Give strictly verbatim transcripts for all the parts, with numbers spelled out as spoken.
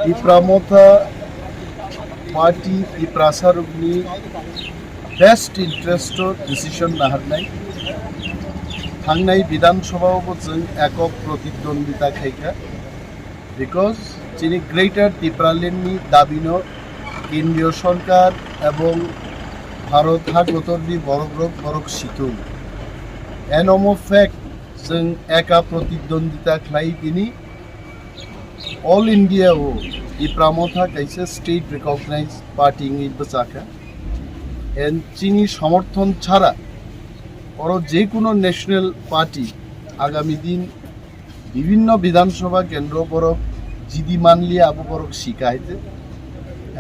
Tipra Motha Party Tiprasa rokni best interest o decision naharnai. Thangnai Bidhan Sabha o bo chwng ekok protidwondita khaikha, because chini Greater Tipraland ni dabi no Kendriya Sorkar ebong Bharat ha kotor ni borok rok borok situng. Eno mo fact, chwng eka protidwondita khlai bini All India o Tipra Motha kaisa state recognized party wngwi bwchakha. And chini somorthon chara oro je kuno national party agami din bibhinno Bidhan Sabha kendro borok jidi manliya abo borok sika haite.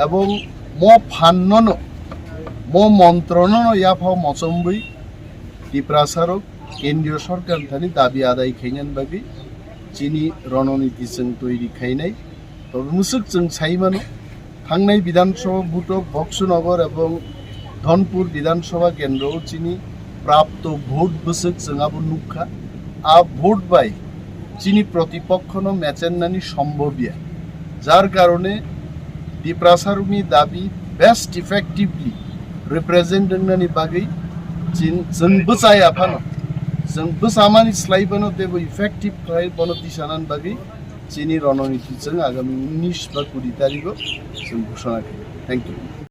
Ebong mo phannono, mo montronono yaphao mochombwi Tiprasa rok Kendriya Sorkar thani dabi adai khainani bagwi chini rononiti chwng toiri khainai. Tobe mwswk chwng sai mano, thangnai Bidhan Sabha vote o Boksunagar ebong Dhonpur Bidhan Sabha kendro o chini prapto vote bwswk chwng abo nukha. A vote bai chini protipokhono mechennani sombhobya. Jar karone Tiprasa rokni dabi best effectively represent wngnani bagwi chin-, chwng bwchaya phano, chwng bwchamani slai bono teibo effective khlai bono tisanani bagwi chini rononiti chwng agami unis ba kuri tarigo chwng ghoshona khaio. Thank you.